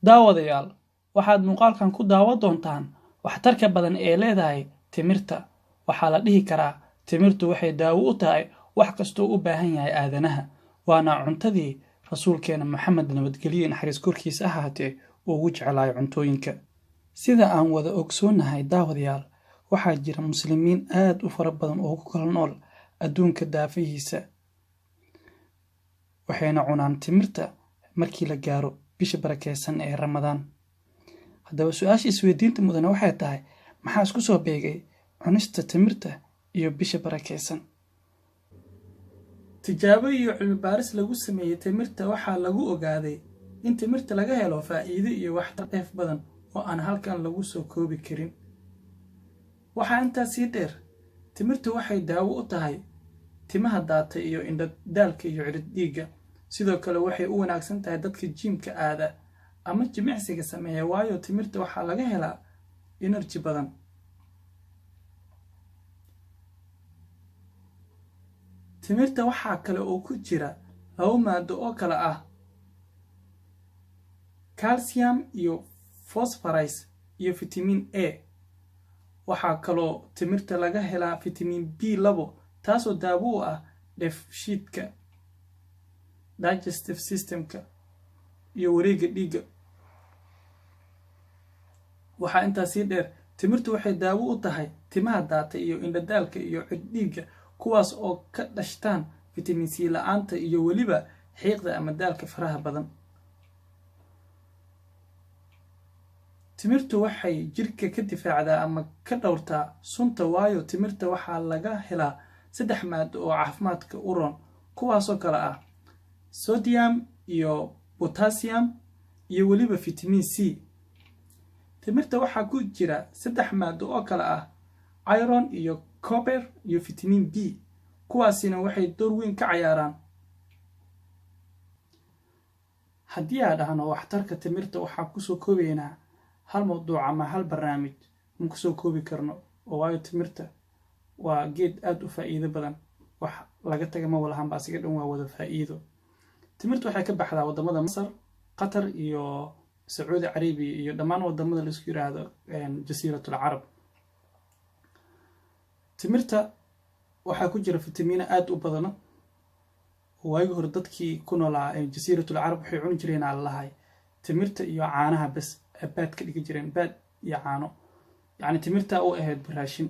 Daawadayaal, waxaad muuqaalkan ku daawan doontaan waxtarka badan ee leedahay timirta. Waxaa la dhihi karaa timirtu waxay daawo u tahay wax kastoo u baahan yahay aadanaha, waana cuntadii rasuulkeena Maxamed nabadgelyo naxariis korkiisa ahaatee uu ugu jeclaayo cuntooyinka. Sida aan wada ogsoonnahay daawadayaal, waxaa jira muslimiin aad u fara badan oo ku kala nool adduunka daafihiisa, waxayna cunaan timirta markii la gaaro bisha barakeysan ee Ramadaan. Haddaba su-aasha isweydiinta mudane waxay tahay, maxaa isku soo beegay cunista timirta iyo bisha barakeysan? Tijaabo iyo cilmi baaris lagu sameeyey timirta waxaa lagu ogaaday in timirta laga helo faa'iido iyo waxtar dheef badan oo aan halkan lagu soo koobi karin. Waxaa intaa sii dheer, timirtu waxay daawo u tahay timaha daata iyo indho daalka iyo cirid dhiigga. Sidoo kale waxay u wanaagsan tahay dadka jiimka aada ama jimicsiga sameeya, waayo timirta waxaa laga helaa energy badan. Timirta waxaa kale oo ku jira laba maado oo kale ah calcium iyo phosphorus iyo fitamiin A. Waxaa kaloo timirta laga helaa fitamiin B2, taasoo daawo u ah dheefshiidka, digestive systemka iyo wareegga dhiigga. Waxaa intaa sii dheer, timirtu waxay daawo u tahay timaha daata iyo indhadaalka iyo ciddhiigga, kuwaas oo ka dhashtaan fitamiin C la-aanta iyo weliba xiiqda ama daalka faraha badan. Timirtu waxay jirka ka difaacdaa ama ka dhowrtaa sunta, waayo timirta waxaa laga helaa saddex maado oo caafimaadka u roon, kuwaasoo kale ah sodium iyo potassium iyo weliba fitamiin C. Timirta waxaa ku jira saddex maado oo kale ah iron iyo copper iyo fitamiin B, kuwaasina waxay door weyn ka cayaaraan. Haddii aa dhahno waxtarka timirta waxaa kusoo koobaynaa hal mawduuc ama hal barnaamij, ma kusoo koobi karno, oo waayo timirta waa geed aada u faa'iido badan, wax laga taga ma walahanba, asiga dhan waa wada faa'iido. Timirta waxay ka baxdaa waddamada Masar, Qatar iyo Sacuudi Carabiya iyo dhammaan waddamada laisku yiraahdo Jasiiratul Carab. Timirta waxaa ku jira fitamiino aada u badano. Waagii hore dadkii ku noolaa Jasiiratul Carab waxay cuni jireen allalahay timirta iyo caanaha bes, baad ka dhigi jireen, baad iyo caano, yacni timirta u ahayd raashin.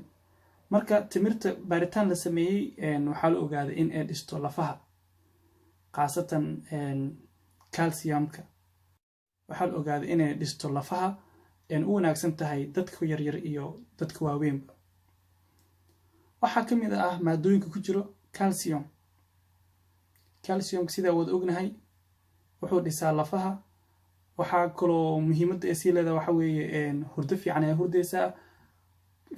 Marka timirta baaritaan la sameeyey waxaa la ogaaday in ay dhisto lafaha, khaasatan calciumka. Waxaa la ogaaday inay dhisto lafaha, u wanaagsan tahay dadka yaryar iyo dadka waaweynba. Waxaa ka mid ah maadooyinka ku jiro calcium. Calciumka sidaa wada ognahay wuxuu dhisaa lafaha. Waxaa kaloo muhiimadda ay sii leedahay waxa weeye hurdo fiican ayaa hurdaysaa,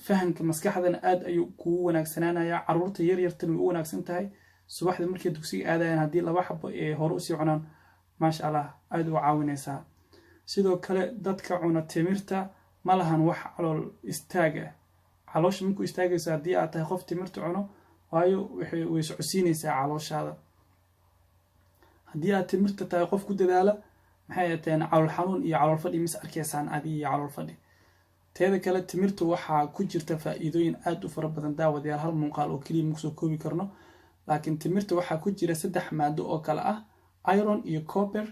fahamka maskaxdana aad ayuu kugu wanaagsanaanayaa. Carruurta yaryartan way u wanaagsan tahay, subaxda markay dugsiga aadayaan haddii laba xabo ee hore usii cunaan, maasha Allah, aada u caawinaysaa. Sidoo kale dadka cuna timirta ma lahan wax calool istaag ah, caloosha markuu istaagayso haddii aad tahay qof timirta cuno, waayo way socodsiinaysaa calooshaada. Haddii aad timirta tahay qof ku dadaala, maxay ahateen calool xanuun iyo calool fadhi mis arkaysaan adi iyo calool fadhi. Teeda kale timirtu waxaa ku jirta faa'iidooyin aada u fara badan. Daawadayaal, hal muuqaal oo keliya makusoo koobi karno, laakiin timirta waxaa ku jira saddex maado oo kale ah iron iyo copper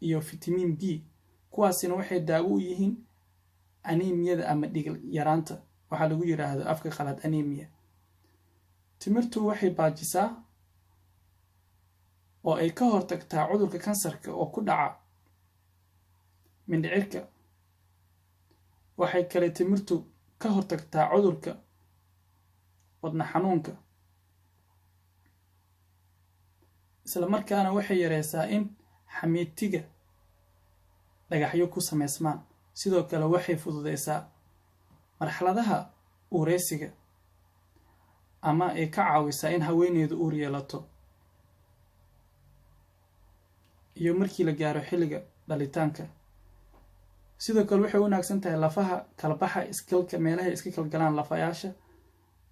iyo fitamiin B, kuwaasina waxay daawo u yihiin anemiyada ama dhig yaraanta, waxaa lagu yiraahdo afka qalaad anemia. Timirtu waxay baajisaa oo ay ka hortagtaa cudurka kansarka oo ku dhaca mindhicirka. Waxay kale timirtu ka hortagtaa cudurka wadna xanuunka, isla markaana waxay yareysaa in xamiitiga dhagaxyo ku sameysmaan. Sidoo kale waxay fududeysaa marxaladaha uureysiga ama ay ka caawisaa in haweeneydu uur yeelato iyo markii la gaaro xilliga dhalitaanka. Sidoo kale waxay u wanaagsan tahay lafaha kalbaxa, iskalka meelahay iska kalgalaan lafayaasha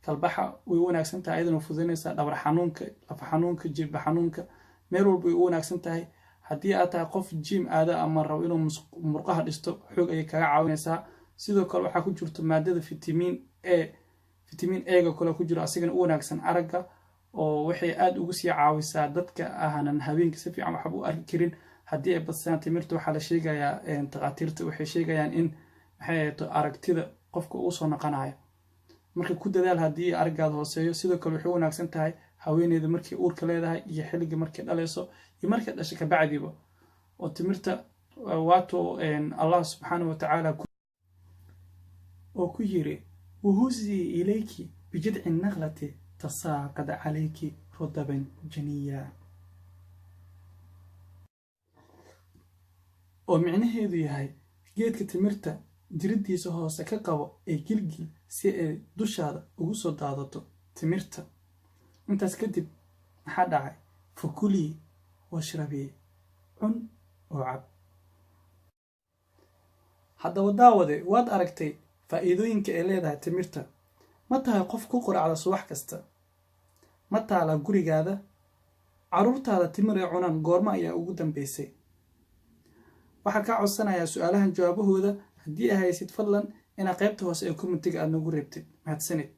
kalbaxa way u wanaagsan tahay, ayadana fududeynaysaa dhabar xanuunka, lafa xanuunka, jilba xanuunka, meel walba way u wanaagsan tahay. Haddii aad tahay qof gym aada ama rabo inuu murqaha dhisto, xoog ayay kaga caawinaysaa. Sidoo kale waxaa ku jirto maadada vitamin A, vitamin A-ga kale ku jiro, asigana u wanaagsan aragga, oo waxay aada ugu sii caawisaa dadka aanan habeenka si fiican waxba u arki karin. Haddii ay badsadaan timirta, waxaa la sheegayaa, takhaatiirta waxay sheegayaan in, maxay ahayto, aragtida qofka uu soo noqonayo. Marka ku dadaal haddii araggaada hooseeyo. Sidoo kale waxay u wanaagsan tahay haweeneyda markay uurka leedahay iyo xilliga markay dhalayso iyo markay dhasho kabacdiba. Oo timirta waatuu Allah subxaanahu watacaala oo ku yiri: "وهزي إليك بجذع النخلة تساقط عليك رطبا جنيا", oo micnaheedu yahay geedka timirta jiriddiisa hoose ka qabo ee gilgil si ay dushaada ugu soo daadato timirta. Intaas kadib maxaa dhacay? فكلي واشربي, cun oo cab. Haddaba daawade, waad aragtay faa'iidooyinka ay leedahay timirta. Ma tahay qof ku quracda subax kasta? Ma taala gurigaada? Carruurtaada timir ay cunaan goormo ayaa ugu dambeysay? Waxaa kaa codsanayaa su-aalahan jawaabahooda haddii ay haysid, fadlan inaad qaybta hoose ee commentiga aad nagu reebtid. Mahadsanid.